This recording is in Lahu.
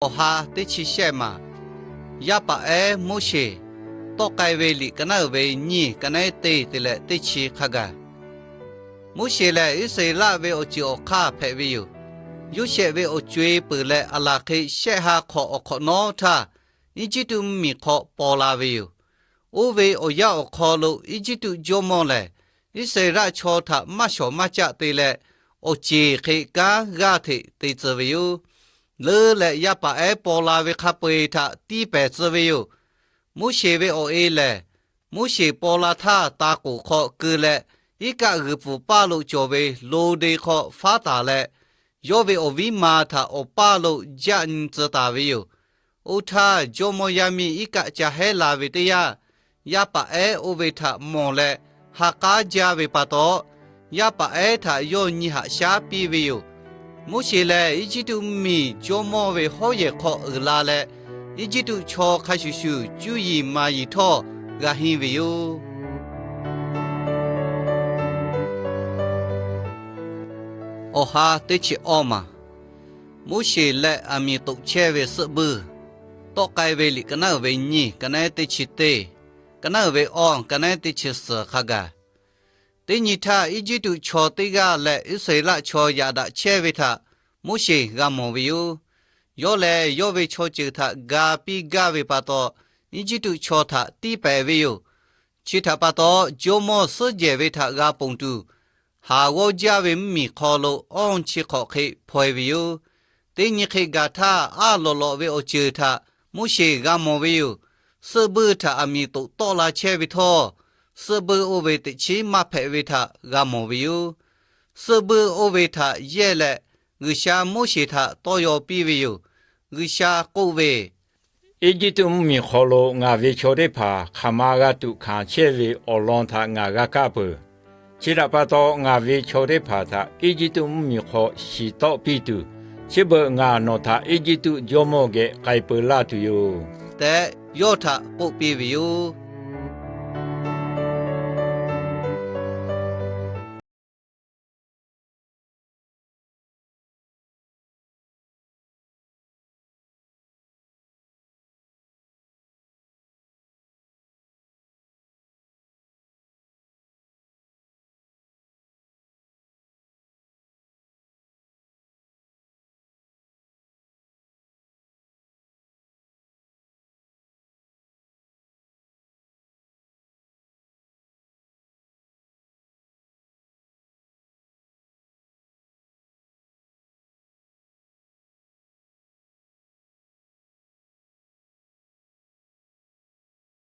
Awˬ ha teˇ chi shehˆ maˬ. Yaˇ paˍ ehˉ Moˉseˍ, tawˆ k'ai ve liꞈ ka naˉ uiˍ ve nyiˇ, ka naˉ teˇ te leh teˇ chi hk'a gaˬ. Moˉseˍ lehˬ, Iˉsaˍreˍlaˆ ve awˬ ceuˬ awˬ hk'aˇ hpehꞈ ve yoˬ. Yoˇsehꞈ ve awˬ co-e peuˬ leh aˬ laˬ hk'e shehˆ ha hk'awꞈ awˬ hk'awꞈ nawˉ htaˇ, Eˇjiˇtuꞈ mvuhˇmiˬ hk'aw paw la ve yoˬ. Oˇ ve awˬ yanˇ awˬ hk'aw lo Eˇjiˇtuꞈ jawˇmawˇ lehˬ, Iˉsaˍreˍlaˆ chaw htaꞈ maˇ shawˍ maˇ caˆ te leh, awˬ ceˬ hk'e kanˉ g'aˇ hteꞈ te tcuh ve yoˬ. Leuˉ leh yaˇ paˍ ehˉ paw la ve hk'a peu-eˬ htaꞈ tiˇ pehˍ tcuh ve yoˬ. Moˉseˍ ve awˬ e lehˬ, Moˉseˍ paw la htaˇ, ta k'oˍ hk'aw keu leh iˉ kaˆ g'uiˬ pfuhˍ paˇ lo cawˬ ve lo de hk'aw faˉ taˍ leh, yawˇ ve awˬ viˉ ma htaꞈ awˬ paˇ lo jaˆ nyi tcuh taˍ ve yoˬ. Oˇ htaˇ, jawˇmawˇ yaˇ miˇ iˉ kaˆ ca hehˉ la ve teˇ yanˇ, yaˇ paˍ ehˉ oˇ ve htaꞈ mawˬ leh ha k'aˉ jaˇ ve pa taw, yaˇ paˍ ehˉ htaꞈ yawˇ nyi haꞈ shaˉ piˇ ve yoˬ. Moˉseˍ lehˬ, Eˇjiˇtuꞈ mvuhˇmiˬ jawˇmawˇ ve hawˉ yehˬ hk'aw uiˍ la leh, Eˇjiˇtuꞈ chaw hk'a shuˍ shuˍ cuˇ yiˍ maˍ yiˍ htawˇ g'a henˇ ve yoˬ. Awˬ ha teˇ chi awˇ maˬ. Moˉseˍ leh aˬ miˍ toꞈ chehˇ ve suhˆ buiˇ. Tawˆ k'ai ve liꞈ ka naˉ uiˍ ve nyiˇ, ka naˉ teˇ chi teˇ, ka naˉ uiˍ ve awˇ, ka naˉ teˇ chi suhˍ hk'a gaˬ. Teˇ nyi htaˇ, Eˇjiˇtuꞈ chaw teˇ g'aˇ leh Iˉsaˍreˍlaˆ chaw yaꞈ daꞈ chehˇ ve htaꞈ Moˉseˍ g'a mawˬ ve yoˬ. Yawˇ lehˬ, yawˇ ve chaw ceuˬ htaꞈ ga piˇ gaˇ ve pa taw, Eˇjiˇtuꞈ chaw htaꞈ tiˇ pehˍ ve yoˬ. Chi htaꞈ pa taw, jawˇmawˇ suhˉ jehˬ ve htaꞈ g'a ponˬ tuˬ, haˍ g'awˇ jaˇ ve mvuhˇmiˬ hk'aw lo awˇ chi hk'awꞈ hk'e hpaw-e ve yoˬ. Teˇ nyi hk'e gaˬ htaˇ, aˉ lawꞈ lawꞈ ve awˬ ceuˬ htaꞈ Moˉseˍ g'a mawˬ ve yoˬ. Suhˆ buiˇ htaꞈ aˬ miˍ toꞈ tawˆ la chehˇ ve htawˇ, suhˆ buiˇ oˇ ve teꞈ chiˉ maˇ hpehꞈ ve htaꞈ g'a mawˬ ve yoˬ. Suhˆ buiˇ oˇ ve htaꞈ yehˇ leh, G'uiˬsha Moˉseˍ htaꞈ tawˇ yaw piˇ ve yoˬ. G'uiˬsha k'oˆ ve, Eˇjiˇtuꞈ mvuhˇmiˬ hk'aw lo ngaˬ ve chaw teˇ hpaˍ hk'aˬ ma g'a tuꞈ hkanˍ chehˇ ve awˬ lawn htaꞈ ngaˬ g'a kaˇ peuˬ. Chi htaꞈ pa taw, ngaˬ ve chaw teˇ hpaˍ htaꞈ Eˇjiˇtuꞈ mvuhˇmiˬ hk'aw shiˍ tawˆ piˇ tuˬ, chi beuꞈ ngaˬ nawˬ htaꞈ Eˇjiˇtuꞈ jawˇmawˇ geh k'ai peu laˇ tuˬ yoˬ tehꞈ, yawˇ htaꞈ k'oˆ piˇ ve yoˬ.